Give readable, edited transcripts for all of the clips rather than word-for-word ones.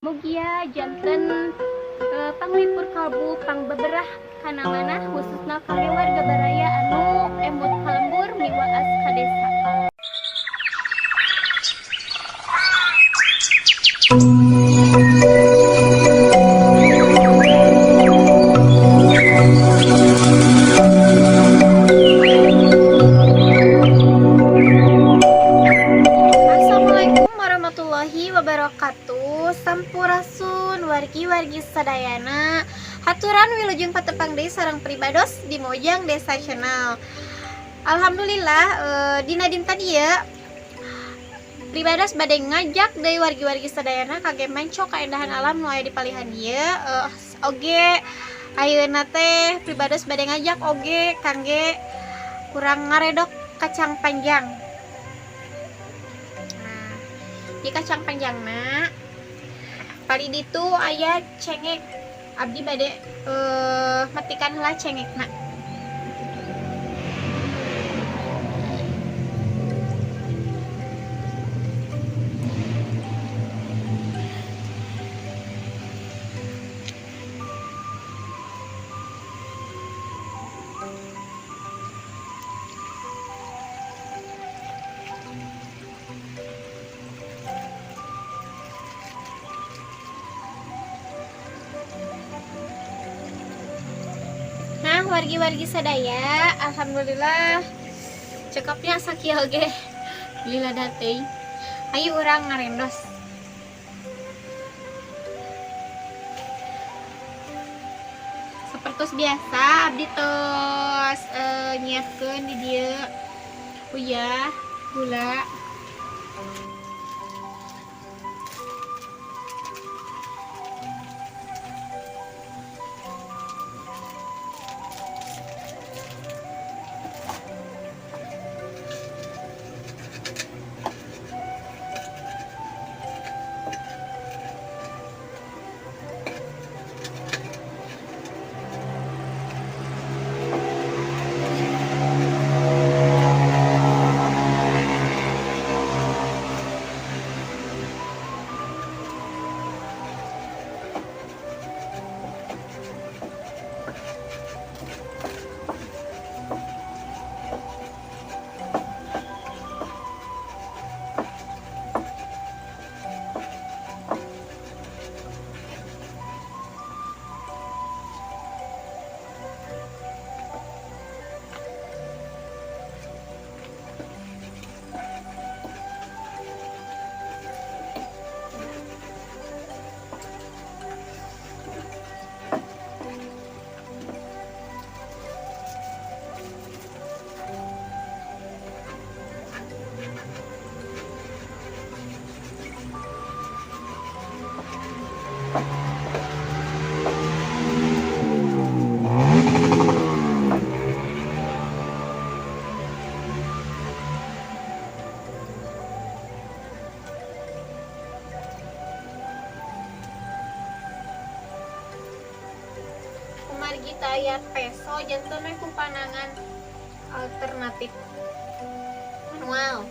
Mugia janten panglipur kalbu, pangbeberah kana manah, khususna kangge warga baraya anu emut ka lembur miwaas ka desa. Assalamualaikum warahmatullahi wabarakatuh. Sampurasun wargi-wargi sadayana. Haturan wilujeng patepang deui sareng pribados di Mojang Desa Channel. Alhamdulillah, dina dinten ieu pribados bade ngajak deui wargi-wargi sadayana kangge mencok kaendahan alam nu aya di palihan ieu. Oge ayeuna teh pribados bade ngajak oge kangge kurang ngaredok kacang panjang. Nah, di kacang panjangna kali ditu aya cengek. Abdi bade metikan heula cengekna. Nah, wargi-wargi sadaya, alhamdulillah cekapnya sakieu oge. Lila teuing. Ayo urang ngarendos. Seperti biasa, abdi tos nyiapkeun di dieu uyah, gula. Kumargi teu aya peso, janten we ku panangan alternatif manual.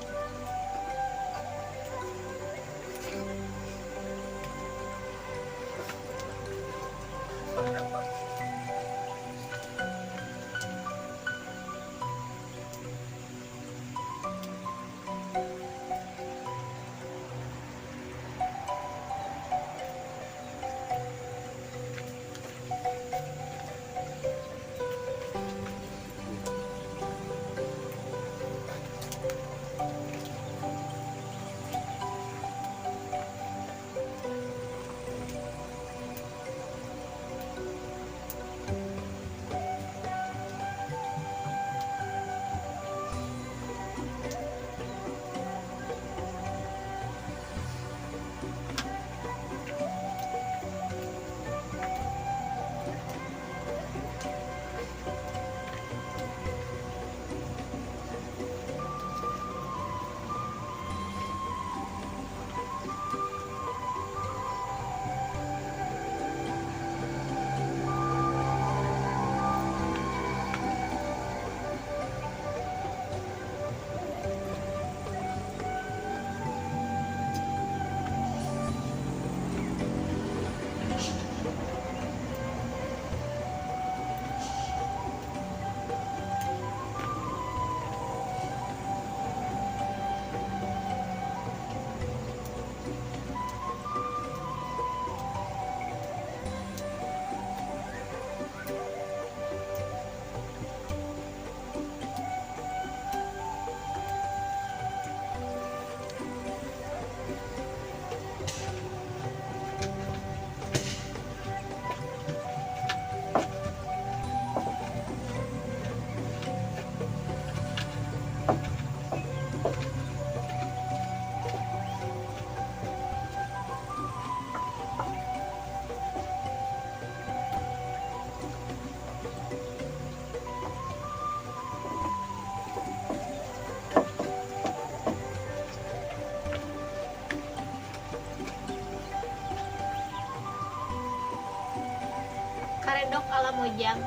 Karedok ala Mojang.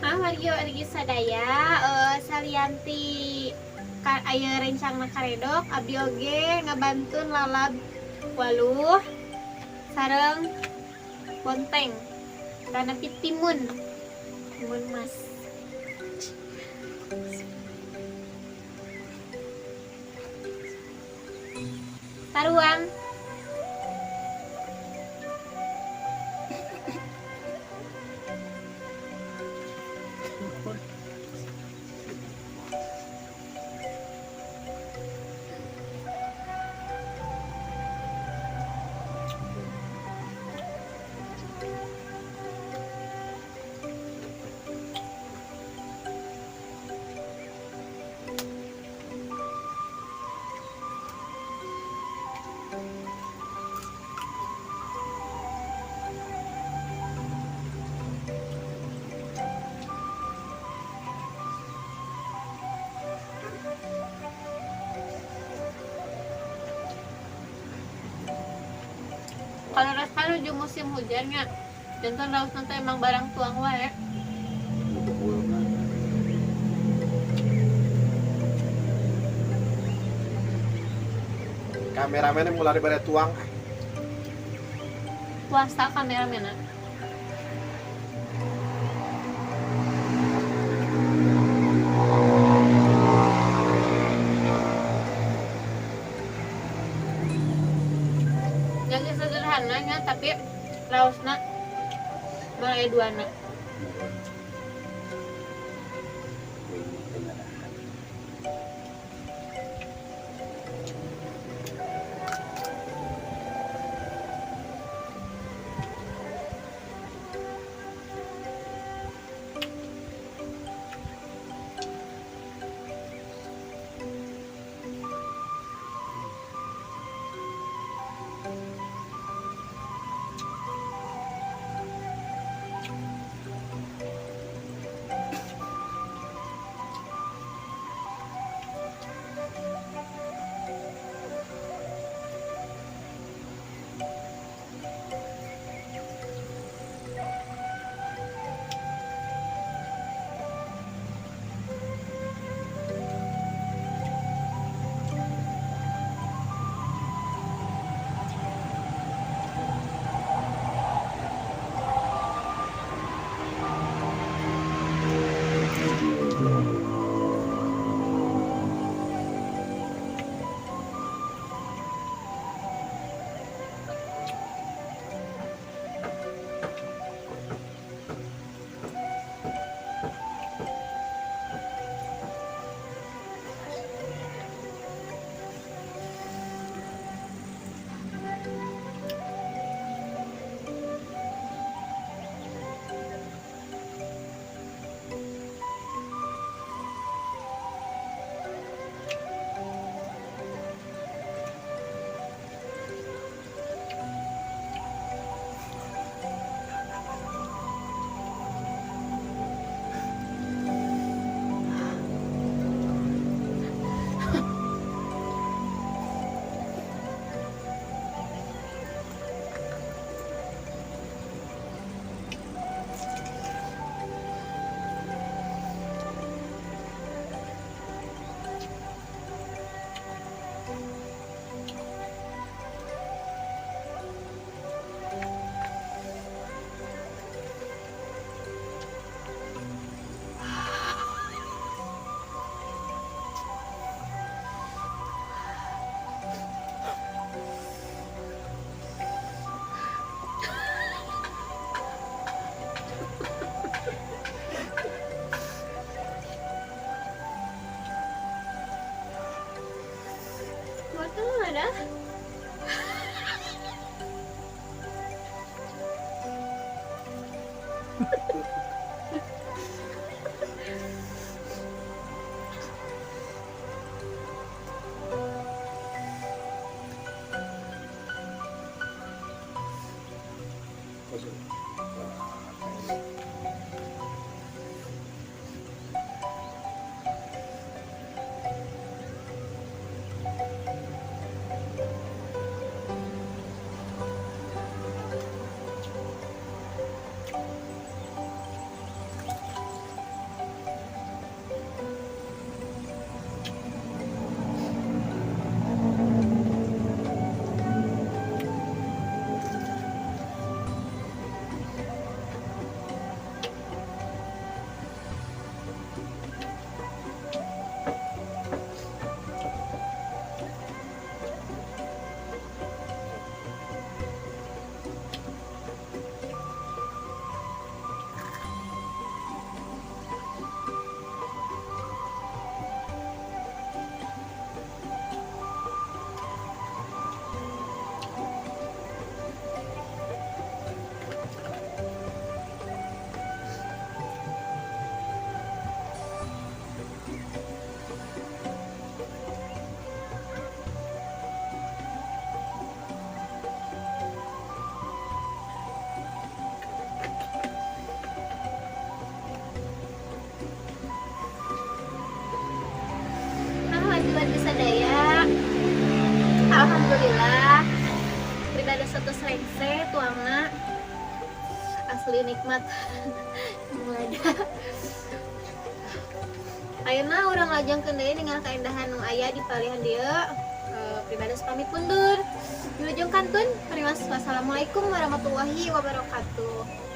Hah, wargi-wargi sadaya, salian ti ka, aya rencangna karedok, abdi oge ngabantun lalab waluh sareng bonteng karena timun timun mas. Taruang. Kalau rasanya menuju musim hujannya, jantan raus nanti emang barang tuang wae. Kameramennya mulai bare tuang. Puasa kameramenna. Jadi sederhananya tapi rausna mulai duana. Ada? Rengse tuangna asli nikmat mulada. Ayeuna urang lajengkeun deui dengan keindahan nu aya di palihan dieu. Pribados pamit mundur. Wilujeng kantun. Wassalamualaikum warahmatullahi wabarakatuh.